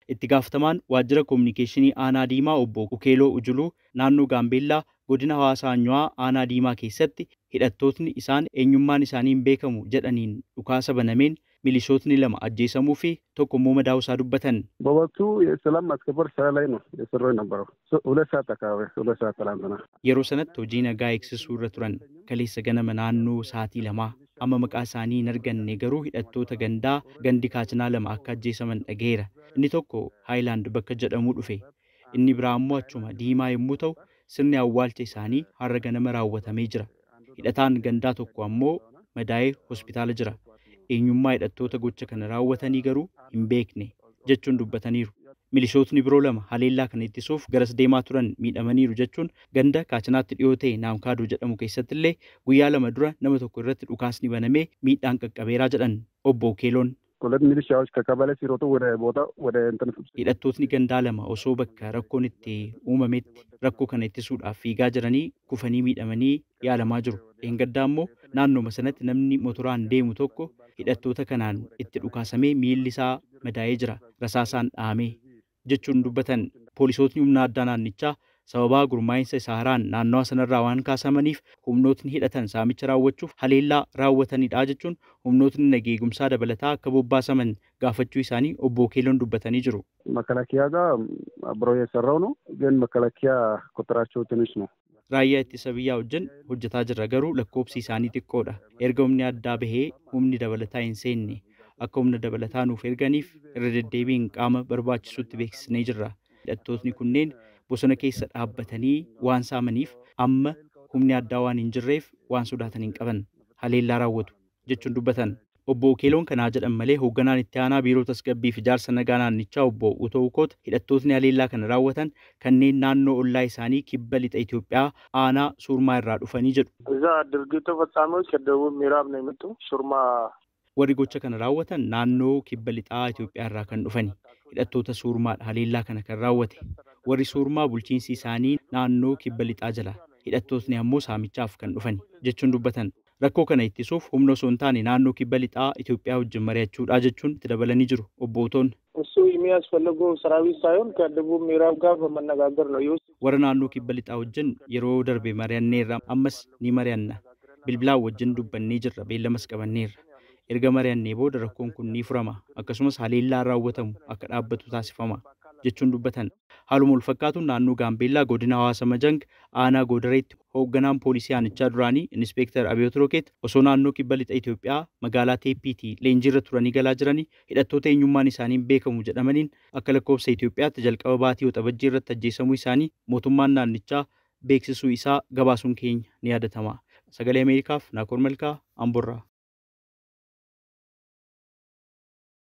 Itti gaafatamaan waajjira koominikeeshinii aanaa Diimaa obbo Ukeeloo Ujuluu naannoo Gaambeellaa godina Hawaasaa Anyuwaa aanaa Diimaa keessatti hidhattootni isaan eenyummaan isaanii hin beekamu jedhaniin dhukaasa banameen milishootni lama ajjeesamuu fi tokko immoo madaa'uu isaa dubbatan. በወቅቱ የሰላም ማስከበር ስራ ላይ ነው የሰራው የነበረው ሁለት ሰዓት አካባቢ ሁለት ሰዓት ትላንትና Yeroo sanatti hojii nagaa eegsisuu irra turan. Kaleessa ganama naannoo sa'aatii 2 amma maqaa isaanii hin arganne garuu hidhattoota gandaa gandi kaachinaa lama akka ajjeesaman dhaga'eera. Inni tokko Haayilaand bakka jedhamuu dhufe. Inni biraa immoo achuma Diimaa yommuu ta'u sirni awwaalcha isaanii har'a ganama raawwatamee jira. Hidhataan gandaa tokko ammoo madaa'ee hospitaala jira. Eenyummaa hidhattoota gocha kana raawwatanii garuu hin beekne jechuun dubbataniiru. Milishootni biroo lama haleellaa kana ittisuuf garas deemaa turan miidhamaniiru jechuun ganda kaachinaatti dhiyoo ta'e Naamkaadoo jedhamu keessatti illee guyyaa 2 dura nama tokko irratti dhukaasni banamee miidhaan qaqqabeeraa jedhan obbo Keeloon. ሁለት ሚሊሻዎች ከቀበሌ ሲሮጡ ወደ ቦታ ወደ እንትን Hidhattootni gandaa lama osoo bakka rakkoon itti uumametti rakkoo kana ittisuudhaaf fiigaa jiranii kufanii miidhamanii yaalamaa jiru. Dheengaddaa immoo naannooma sanatti namni motoraan deemu tokko hidhattoota kanaan itti dhukaasamee miilli isaa madaa'ee jira. Rasaasaan dhahamee jechuun dubbatan. Poolisootni humna addaa naannichaa sababaa gurmaa'insa isaa haaraan naannawa sanarraa waan kaasamaniif humnootni hidhatan saamicha raawwachuuf haleellaa raawwatanidha jechuun humnootni nageegumsaa dabalataa akka bobbaasaman gaafachuu isaanii obbo Keeloon dubbatanii jiru. መከላከያ ጋር አብሮ የሰራው ነው፣ ግን መከላከያ ቁጥራቸው ትንሽ ነው። Raayyaa ittisa biyyaa wajjin hojjetaa jirra garuu lakkoobsi isaanii xiqqoodha. Erga humni addaa bahee humni dabalataa hin seenne akka humna dabalataa nuuf erganiif irra deddeebiin qaama barbaachisutti beeksisnee jirra. Hidhattootni kunneen bosona keessa dhaabbatanii waan saamaniif amma humni addaa waan hin jirreef waan sodaatan hin qaban haleellaa raawwatu jechuun dubbatan. Obbo Okeeloon kanaa jedhan malee hoogganaan itti aanaa biiroo tasgabbii fi ijaarsa nagaa naannichaa obbo Utoo Ukoot hidhattootni haleellaa kana raawwatan kanneen naannoo ollaa isaanii kibba lixa Itoophiyaa aanaa Suurmaa irraa dhufanii jedhu. እዛ ድርጊቱ ፈጻሚዎች ከደቡብ ምዕራብ ነው የመጡ ሱርማ Warri gocha kana raawwatan naannoo kibba lixaa Itoophiyaa irraa kan dhufani. Hidhattoota Suurmaadha haleellaa kana kan raawwate. Warri Suurmaa bulchiinsi isaanii naannoo kibba lixaa jala. Hidhattootni ammoo saamichaaf kan dhufani jechuun dubbatan. Rakkoo kana ittisuuf humna osoo hin taane naannoo kibba lixaa Itoophiyaa wajjin mari'achuudha jechuun itti dabalanii jiru obbo Utoon. እሱ የሚያስፈልገው ሰራዊት ሳይሆን ከደቡብ ምዕራብ ጋር በመነጋገር ነው። Warra naannoo kibba lixaa wajjin yeroo darbe mari'anneerra ammas ni mari'anna. Bilbilaan wajjin dubbannee jirra beellamas qabanneerra. Erga mari'annee booda rakkoon kun ni furama akkasumas haleellaan raawwatamu akka dhaabbatu taasifama jechuun dubbatan. Haaluma wal fakkaatuun naannoo Gaambeellaa godina Hawaasa Majang aanaa Goodareetti hoogganaan poolisii aanichaa duraanii Inspektar Abiyoot Rookeet osoo naannoo kibba lixa Itoophiyaa magaalaa Teeppiitii leenjiirra turanii galaa jiranii hidhattoota eenyummaan isaanii hin beekamu jedhamaniin akka lakkoofsa Itoophiyaatti jalqaba baatii Waxabajjii irratti ajjeesamuu isaanii mootummaan naannichaa beeksisuu isaa gabaasuun keenya ni yaadatama. Sagalee Ameerikaaf Naakoor Malkaa Amborraa.